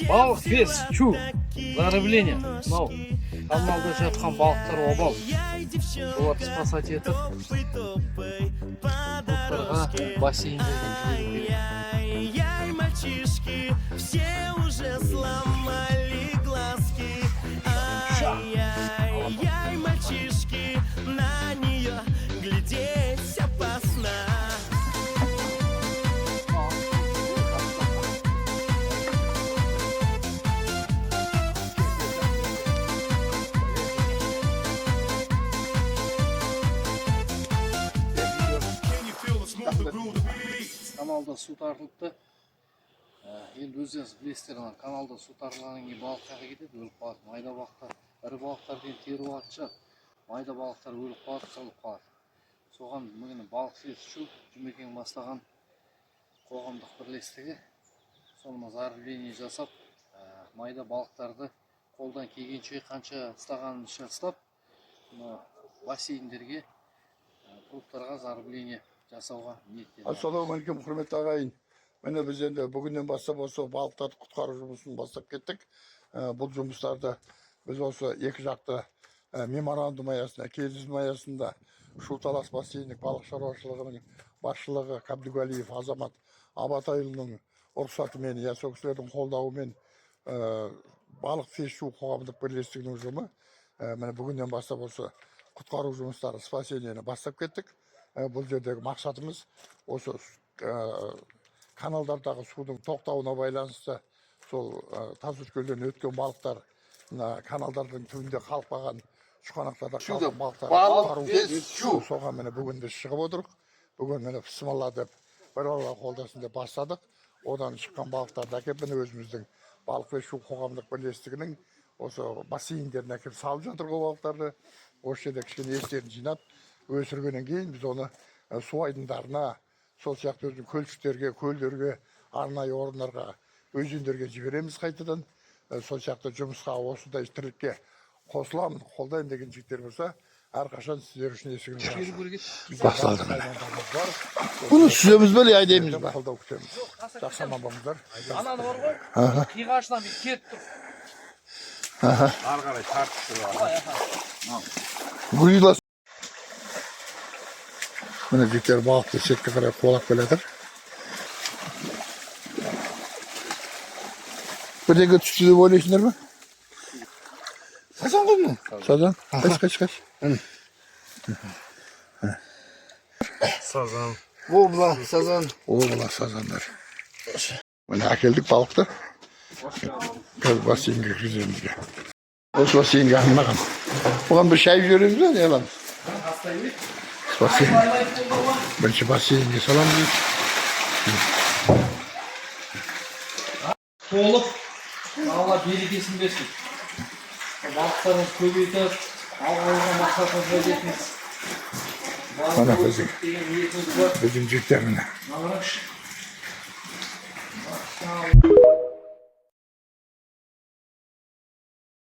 Балық без шу зарыбление. Мынау каналда жатқан балықтар обал, соларды спасать етіп, пруд тарға, бассейндерге жіберу керек. Ай-яй, мальчишки, все уже сломали глазки. Ай-яй-яй, мальчишки, на нее глядеть опасно. Каналда су тартылыпты. Енді өздеріңіз білесіздер, ана каналда су тартылғаннан кейін балық қаяққа кетеді? Өліп қалады майда балықтар. Ірі балықтар деген теріп алатын шығар, майда балықтар өліп қалады, қырылып қалады. Соған міне, Балық без шу, Жұмекең бастаған қоғамдық бірлестігі соны зарыбление жасап, майда балықтарды қолдан келгенше, қанша ұстағанынша ұстап, мына бассейндерге, пруд тарға зарыбление жасауға ниеттенді. Ассалаумағалейкум, құрметті ағайын! Міне, біз енді бүгіннен бастап осы балықтарды құтқару жұмысын бастап кеттік. Бұл жұмыстарды біз осы екі жақты меморандум аясында, келісім аясында Шу Талас бассейндік балық шаруашылығының басшылығы Қабдугалиев Азамат Абатайұлының рұқсатымен, я сол кісілердің қолдауымен, Балық без шу қоғамдық бірлестігінің ұжымы міне, бүгіннен бастап осы құтқару жұмыстары, спасение ні бастап кеттік. Бұл жердегі мақсатымыз осы каналдардағы судың тоқтауына байланысты сол тасөткелден өткен балықтар мына каналдардың түбінде қалып қалған, шұқанақтарда қалған балықтарды Балық құтқару. без шу. Соған, міне, бүгін біз шығып отырмық. Бүгін, міне, пысмалла деп, бір Алла қолдасын деп бастадық. Одан шыққан балықтарды әкеліп, міне, өзіміздің Балық без шу қоғамдық бірлестігінің осы бассейндеріне әкеліп салып жатыр ғой. Балықтарды осы жерде кішкене естерін жинап өсіргеннен кейін біз оны су айдындарына, сол сияқты өзінің көлшіктерге, көлдерге, арнайы орындарға, өзендерге жібереміз қайтадан. Сол сияқты жұмысқа, осындай тірлікке қосыламын, қолдаймын деген жігіттер болса, әрқашан сіздер үшін есігіміз ашық. Басталды, міне. Бар. Бұны сүземіз бе или айдаймыз ба? Қолдау күтеміз. Жақсы, аман болыңыздар. Ананы бар ғой, қиғашынан бүйтіп керіп тұр. Ары қарай тартып тұр. Гүлила. Міне, жігіттер балықты шетке қарай қуалап келе жатыр. Бірдеңе түсті деп ойлайсыңдар ма? Сазан ғой мынау. Сазан. Қаш, қаш, қаш! Сазан. Вобла, сазан. О, сазандар! Міне, әкелдік балықты. Қазір бассейнге кіргіземіз. Осы бассейнге арнаған. Оған бір шайып жібереміз бе, не қыламыз? Бассейн, бірінші бассейнге саламыз. Толып, Алла берекесін берсін. Балықтарыңыз көбейтіп, алға қойған мақсатыңызға жетіңіз. Мына Балық деген ниетіңіз бар. Біздің жігіттер, міне. Мына қараңызшы.